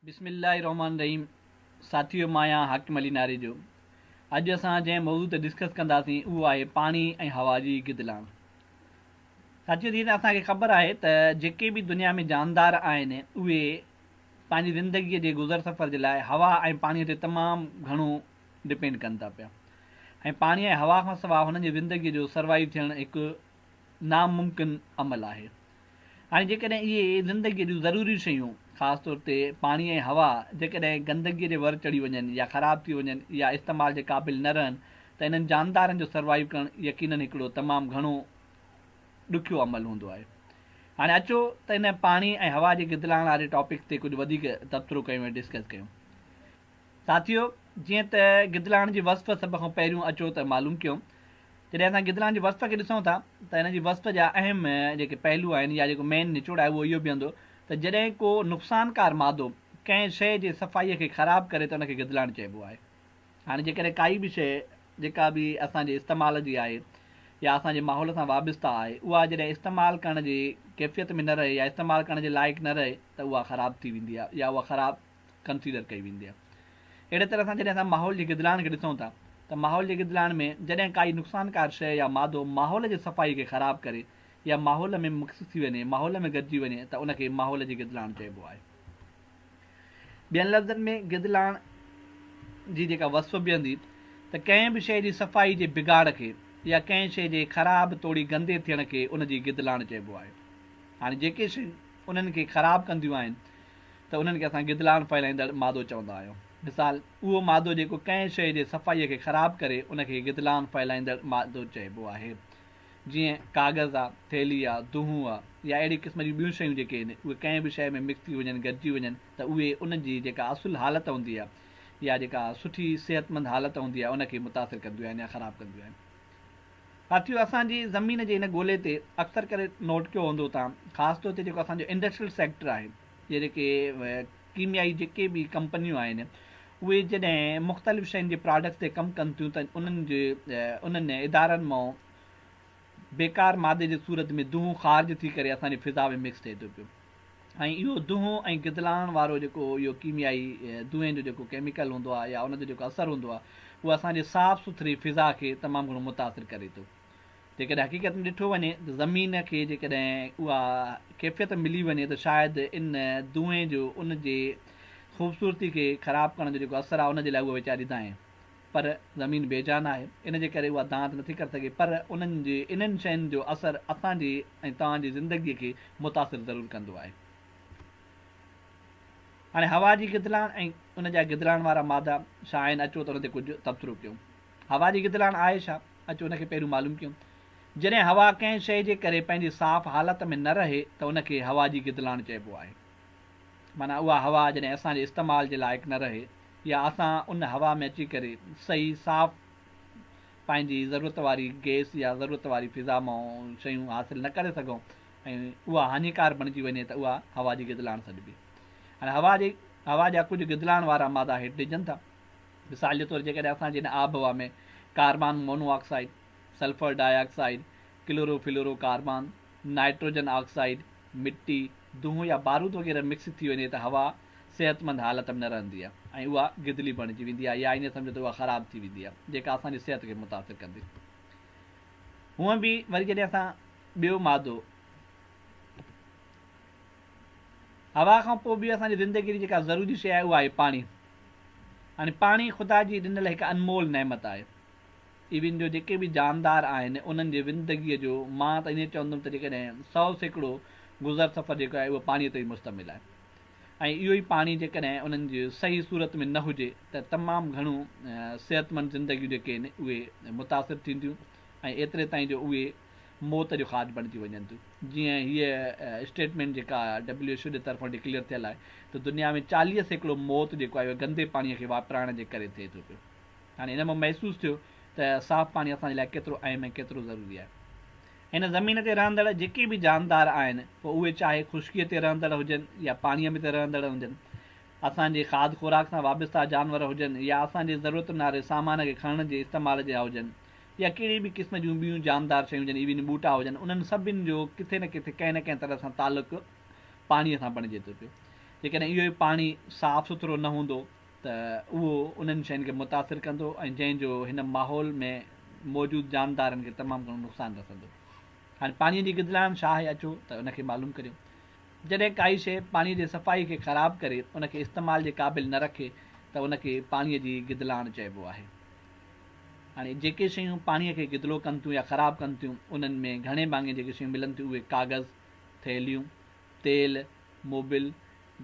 بسم الله الرحمٰن الرحيم ساٿيو مان آهيان حاڪم علي ناريجو اڄ اسان جنهن موضوع تي ڊسڪس ڪنداسين اهو آهي پاڻي ۽ هوا جي گدلاڻ. ساٿيو جيئن ته اسان کي خبر آهي ته جيڪي به دنيا ۾ جاندار آهن اهي پنهنجي زندگي جي گذر سفر جي لاء هوا ۽ پاڻي تي تمام گهڻو ڊپينڊ ڪن ٿا پيا ۽ پاڻي ۽ هوا کان سواء هنن جي زندگي جو سروائيو ٿيڻ هڪ ناممڪن عمل آهي. هاڻي جيڪڏهن اهي زندگيء جون ضروري شيون، خاص طور تي پاڻي ۽ هوا، جيڪڏهن گندگيء جي ور چڙهي وڃن يا خراب ٿي وڃن يا استعمال جي قابل نه رهن ته انهن جاندارن جو سروائيو ڪرڻ يقينن هڪڙو تمام گهڻو ڏکيو عمل هوندو آهي. هاڻي اچو ته ان پاڻي ۽ هوا جي گدلاڻ واري ٽاپڪ تي ڪجهه وڌيڪ تبصرو ڪيون ۽ ڊسڪس ڪيون. ساٿيو! جيئن ته گدلاڻ جي وصف سڀ کان پهريون اچو ته معلوم ڪيون. جڏهن اسان گدلاڻ جي وصف کي ڏسون ٿا ته ان جي وصف جا اهم جيڪي پهلو آهن يا جيڪو مين نچوڙ آهي اهو اهو بيهندو ته جڏهن ڪو نقصانڪار مادو ڪنهن شيء جي صفائيء کي خراب ڪري ته ان کي گدلاڻ چئبو آهي. هاڻي جيڪڏهن ڪائي به شيء جيڪا به اسان جي استعمال جي آهي يا اسان جي ماحول سان وابسته آهي اها جڏهن استعمال ڪرڻ جي ڪيفيت ۾ نه رهي يا استعمال ڪرڻ جي لائق نه رهي ته اها خراب ٿي ويندي آهي يا اها خراب ڪنسيڊر ڪئي ويندي آهي. اهڙي طرح سان جڏهن اسان ماحول جي گدلاڻ کي ڏسون ٿا ته ماحول جي گدلاڻ ۾ جڏهن ڪائي نقصانڪار شيء يا مادو ماحول جي صفائي کي خراب ڪري يا ماحول ۾ مڪس ٿي وڃي، ماحول ۾ گڏجي وڃي ته ان کي ماحول جي گدلاڻ چئبو آهي. ٻين لفظن ۾ گدلاڻ جي جيڪا وصف بيهندي ته ڪنهن به شيء جي صفائي جي بگاڙ کي يا ڪنهن شيء جي خراب توڙي گندي ٿيڻ کي ان جي گدلاڻ چئبو آهي. هاڻي جيڪي شيون انهن کي خراب ڪنديون آهن ته انهن کي اسان گدلاڻ ڦهلائيندڙ مادو چوندا آهيون. مثال، اهو مادو جيڪو ڪنهن شيء جي صفائيء کي خراب ڪري ان کي گدلاڻ ڦهلائيندڙ مادو چئبو آهي. جيئن ڪاغذ آ، ٿيلهي آ، دونهون آ يا اهڙي قسم جون ٻيون شيون جيڪي آهن اهي ڪنهن به شيء ۾ مڪس ٿي وڃن، گڏجي وڃن ته اهي ان جي جيڪا اصل حالت هوندي آ يا جيڪا سٺي صحتمند حالت هوندي آ ان کي متاثر ڪنديون آهن يا خراب ڪنديون آهن. ساٿيو اسان جي زمين جي هن گولي تي اڪثر ڪري نوٽ ڪيو هوندو توهان خاص طور تي جيڪو اسان جو انڊسٽريل سيڪٽر آهي يا جيڪي ڪيميائي جيڪي به ڪمپنيون آهن اهي جڏهن مختلف شين جي پراڊڪٽس تي ڪم ڪن ٿيون ته انهن جي انهن ادارن مان بيڪار مادي جي صورت ۾ دونهون خارج ٿي ڪري اسان جي فضا ۾ مڪس ٿئي ٿو پيو ۽ اهو دونهون ۽ گدلاڻ وارو جيڪو اهو ڪيميائي دونهين جو جيڪو ڪيميڪل هوندو آهي يا ان جو جيڪو اثر هوندو آهي اهو اسان جي صاف سٿري فضا کي تمام گهڻو متاثر ڪري ٿو. جيڪڏهن حقيقت ۾ ڏٺو وڃي ته زمين کي جيڪڏهن اها ڪيفيت ملي وڃي ته شايد ان دونهين جو ان جي خوبصورتي کي خراب ڪرڻ جو جيڪو اثر آهي ان جي لاء اها ويچاري دانهين پر زمين بي جان آهي ان جي ڪري اها دانهن ته نٿي ڪري سگهي پر انهن جي انهن شين جو اثر اسان جي ۽ توهان جي زندگي کي متاثر ضرور ڪندو آهي. هاڻي هوا جي گدلاڻ ۽ ان جا گدلاڻ وارا مادا ڇا آهن اچو ته ان تي ڪجهه تبصرو ڪيون. هوا جي گدلاڻ آهي ڇا؟ اچو ان کي پهريون معلوم ڪيون. جڏهن هوا ڪنهن شيء جي ڪري پنهنجي صاف حالت ۾ نه رهي ته ان کي هوا جي گدلاڻ چئبو آهي. معنيٰ اها هوا جڏهن اسان جي استعمال جي لائق نه رهي يا اسان ان هوا ۾ اچي ڪري صحيح صاف پنهنجي ضرورت واري گئس يا ضرورت واري فضا مان شيون حاصل نه ڪري سگهون ۽ اها هاڃيڪار بڻجي وڃي ته اها هوا جي گدلاڻ سڏبي. هاڻي هوا جي هوا جا ڪجهه گدلاڻ وارا مادا هيٺ ڏجن ٿا. مثال جي طور جيڪڏهن اسان جي هن آبهوا ۾ carbon monoxide, sulphur dioxide, chlorofluorocarbon, nitrogen oxide, مٽي، دونهون يا بارود وغيره مڪس ٿي وڃي ته هوا صحتمند حالت ۾ نه رهندي آهي ۽ اها گدلي بڻجي ويندي آهي يا ائين سمجهو ته اها خراب ٿي ويندي آهي جيڪا اسان جي صحت کي متاثر ڪندي. هونئن به وري جڏهن اسان ٻيو مادو هوا کان پوء ٻيو اسان جي زندگي جي جيڪا ضروري شيء آهي اها آهي پاڻي. هاڻي پاڻي خدا جي ڏنل هڪ انمول نعمت آهي. ايون جو جيڪي به جاندار آهن انهن جي زندگيء جو مان ته ائين چوندم ته جيڪڏهن 100% گذر سفر جيڪو آهي اهو پاڻيء تي ئي مشتمل آهي ۽ اهو ئي پاڻي جيڪڏهن انهن جي صحيح صورت ۾ نه هجي ته تمام گهڻو صحتمند زندگيون جيڪي آهن اهي متاثر ٿينديون ۽ ايتري تائين جو اهي موت جو کاڄ بڻجي وڃن ٿيون جيئن هيء اسٽيٽمينٽ جيڪا ڊبليو ايڇ او جي طرفان ڊڪليئر ٿيل آهي ته دنيا ۾ 40% موت جيڪو آهي اهو گندي پاڻيء کي واپرائڻ جي ڪري ٿئي ٿو پيو. هاڻي ان مان محسوس ٿيو ته صاف پاڻي اسان جي لاء ڪيترو اهم ۽ ڪيترو ضروري آهي. هن زمين تي رهندڙ جيڪي به جاندار آهن، پوء اهي چاهي خشڪيء تي رهندڙ هجن يا پاڻيء ۾ تي رهندڙ هجن، اسان جي کاڌ خوراڪ سان وابسته جانور هجن يا اسان جي ضرورتن واري سامان کي کڻڻ جي استعمال جا هجن يا ڪهڙي به قسم جون ٻيون جاندار شيون هجن ايون ٻوٽا هجن انهن سڀن جو ڪٿي نه ڪٿي ڪنهن نه ڪنهن طرح سان تعلق پاڻيء سان بڻجي ٿو پيو. جيڪڏهن اهو ئي پاڻي صاف سٿرو نه هوندو ته اهو انهن شين کي متاثر ڪندو ۽ جنهن جو هن ماحول ۾ موجود جاندارن کي تمام گهڻو نقصان رسندو. هاڻي پاڻي جي گدلاڻ ڇا آهي اچو ته ان کي معلوم ڪريون. جڏهن ڪائي شيء پاڻي جي صفائي کي خراب ڪري ان کي استعمال جي قابل نه رکي ته ان کي پاڻي جي گدلاڻ چئبو آهي. هاڻي جيڪي شيون پاڻي کي گدلو ڪن ٿيون يا خراب ڪن ٿيون انهن ۾ گهڻي ڀاڱي جيڪي شيون ملن ٿيون اهي ڪاغذ، ٿيلهيون، تيل، موبل،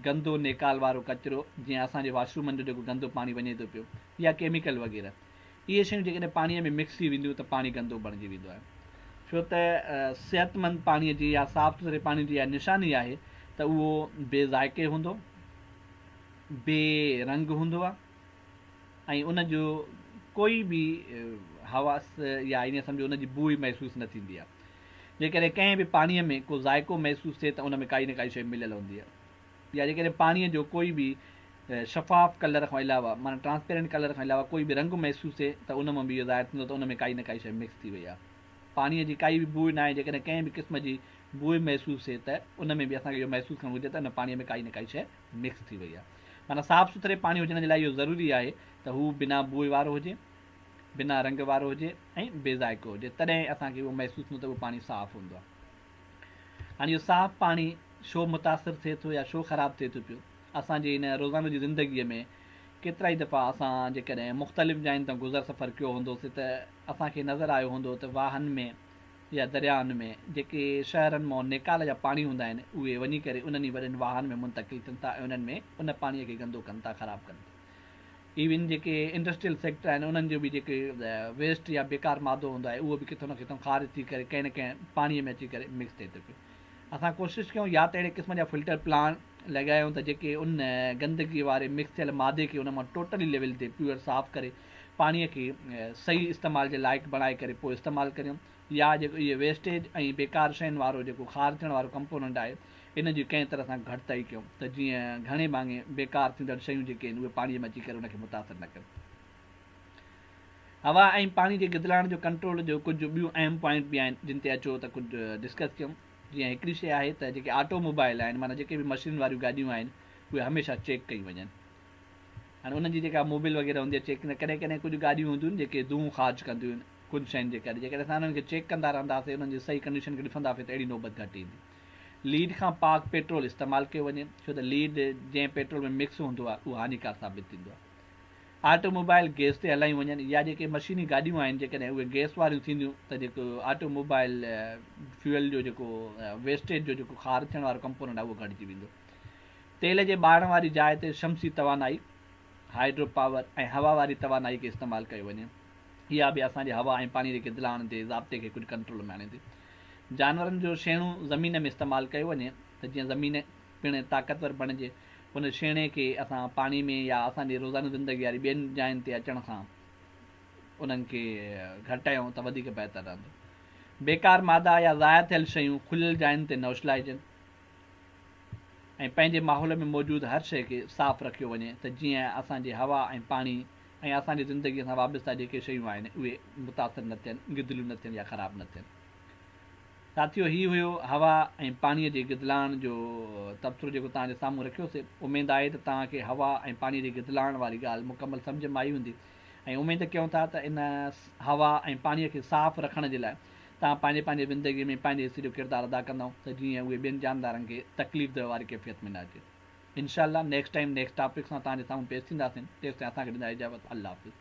گندو نيڪال وارو ڪچرو جيئن اسان جي واش رومن جو جيڪو گندو پاڻي وڃي ٿو پيو يا ڪيميڪل وغيره اهي شيون جيڪڏهن پاڻي ۾ مڪس ٿي وينديون ته پاڻي گندو بڻجي ويندو آهي ڇو ته صحتمند پاڻي جي يا صاف سٿري پاڻي جي اها نشاني آهي ته اهو بي ذائقي هوندو بي رنگ هوندو آهي ۽ ان جو ڪوئي به حواس يا ائين سمجهو ان جي بوء محسوس نه ٿيندي آهي. جيڪڏهن ڪنهن به پاڻيء ۾ ڪو ذائقو محسوس ٿئي ته ان ۾ ڪائي نه ڪائي شيء مليل هوندي آهي يا جيڪڏهن پاڻيء جو ڪوئي به شفاف ڪلر کان علاوه معنيٰ ٽرانسپيرنٽ ڪلر کان علاوه ڪوئي به رنگ محسوس ٿئي ته ان مان به اهو ظاهر ٿيندو ته ان ۾ ڪائي نه ڪائي شيء مڪس ٿي وئي آهي. پاڻيء جي ڪائي به بوء ناهي جيڪڏهن ڪنهن به قسم جي بوء محسوس ٿئي ته ان ۾ به اسان کي اهو محسوس ڪرڻ گهرجي ته ان پاڻيء ۾ ڪائي نه ڪائي شيء مڪس ٿي وئي آهي. معنيٰ صاف سٿري پاڻي هجڻ جي لاء اهو ضروري آهي ته هو بنا بوء وارو هجي، بنا رنگ وارو هجي ۽ بي ذائقو هجي تڏهن اسان کي اهو محسوس ٿيندو ته اهو پاڻي صاف هوندو آهي. هاڻي اهو صاف پاڻي ڇو متاثر ٿئي ٿو يا ڇو خراب ٿئي ٿو پيو؟ اسان جي هن روزانو جي زندگيء ۾ ڪيترائي دفعا اسان جيڪڏهن مختلف جاين تان گذر سفر ڪيو هوندو سي ته اسان کي نظر آيو هوندو ته واهن ۾ يا درياهن ۾ جيڪي شهرن مان نيڪال جا پاڻي هوندا آهن اهي وڃي ڪري انهن ئي وڏن واهن ۾ منتقل ٿين ٿا ۽ انهن ۾ ان پاڻي کي گندو ڪن ٿا خراب ڪن ٿا. ايون جيڪي انڊسٽريل سيڪٽر آهن انهن جو به جيڪي ويسٽ يا بيڪار مادو هوندو آهي اهو به ڪٿو نه ڪٿو خارج ٿي ڪري ڪنهن نه ڪنهن پاڻي ۾ اچي ڪري مڪس ٿئي ٿو پيو. اسان ڪوشش ڪيون يا ته اهڙي قسم جا فلٽر پلانٽ لڳايون ته جيڪي ان گندگي واري مڪس ٿيل مادي کي ان مان ٽوٽلي ليول تي پيور صاف ڪري پاڻي کي صحيح استعمال جي لائق بڻائي ڪري پوء استعمال ڪريون يا جيڪو اهي ويسٽيج ۽ بيڪار شين وارو جيڪو خارج ٿيڻ وارو ڪمپوننٽ آهي ان جي ڪنهن طرح سان گهٽتائي ڪيون ته جيئن گهڻي ڀاڱي بيڪار ٿيندڙ شيون جيڪي آهن اهي پاڻي ۾ اچي ڪري ان کي متاثر نه ڪن. هوا ۽ پاڻي جي گدلاڻ جو ڪنٽرول جو ڪجهه ٻيون اهم پوائنٽ به آهن جن تي اچو ته ڪجهه ڊسڪس ڪيون جيئن هڪڙي شيء آهي ته جيڪي آٽو موبائل آهن معنيٰ جيڪي به مشينن واريون گاڏيون آهن اهي هميشه چيڪ ڪيون وڃن هاڻي انهن جي جيڪا موبل وغيره هوندي آهي چيڪ نه ڪڏهن ڪڏهن ڪجهه گاڏيون هونديون آهن جيڪي دونهون خارج ڪنديون آهن ڪجهه شين جي ڪري جيڪڏهن اسان انهن کي چيڪ ڪندا رهنداسين انهن جي صحيح ڪنڊيشن کي ڏسنداسين ته اهڙي نوبت گهٽ ايندي. ليڊ کان پاڪ پيٽرول استعمال ڪيو وڃي ڇو ته ليڊ جنهن پيٽرول ۾ مڪس هوندو آهي اهو هاڃيڪار ثابت ٿيندو آهي. آٽو موبائل گيس تي هلايون وڃن يا جيڪي مشيني گاڏيون آهن جيڪڏهن اهي گيس واريون ٿينديون ته جيڪو آٽو موبائل فيول جو جيڪو ويسٽيج جو جيڪو خارج ٿيڻ وارو ڪمپوننٽ آهي اهو گهٽجي ويندو. تيل جي ٻارڻ واري جاء تي شمسي توانائي، هائيڊرو پاور ۽ هوا واري توانائي کي استعمال ڪيو وڃي. اها به اسان جي هوا ۽ پاڻي جي گدلاڻ جي ضابطي کي ڪجهه ڪنٽرول ۾ آڻي ٿي. جانورن جو شيڻو زمين ۾ استعمال ڪيو وڃي ته جيئن زمين پڻ طاقتور بڻجي. ان شيڻي کي اسان پاڻي ۾ يا اسان جي روزاني زندگي واري ٻين جاين تي اچڻ کان انهن کي گهٽايون ته وڌيڪ بهتر رهندو. بيڪار مادا يا ضايع ٿيل شيون کليل جاين تي نه اڇلائجن. ۽ پنهنجي ماحول ۾ موجود هر شيء کي صاف رکيو وڃي ته جيئن اسان جي هوا ۽ پاڻي ۽ اسان جي زندگيء سان وابسته جيڪي شيون آهن اهي متاثر نه ٿين، گدليون نه ٿين يا خراب نه ٿين. ساٿيو هي هيو هوا ۽ پاڻيء جي گدلاڻ جو تبصرو جيڪو توهان جي سامهون رکيوسي. اميد آهي ته توهان کي هوا ۽ پاڻيء جي گدلاڻ واري ڳالهه مڪمل سمجهه ۾ آئي هوندي ۽ اميد ڪيون ٿا ته ان هوا ۽ پاڻيء کي صاف رکڻ جي لاء توهان پنهنجي پنهنجي زندگيء ۾ پنهنجي حصي جو ڪردار ادا ڪندؤ ته جيئن اهي ٻين جاندارن کي تڪليف ده واري ڪيفيت ۾ نه اچي. انشاء الله نيڪسٽ ٽائيم نيڪسٽ ٽاپڪ سان توهان جي سامهون پيش ٿينداسين تيستائين اسان کي ڏيندا اجازت الله حافظ.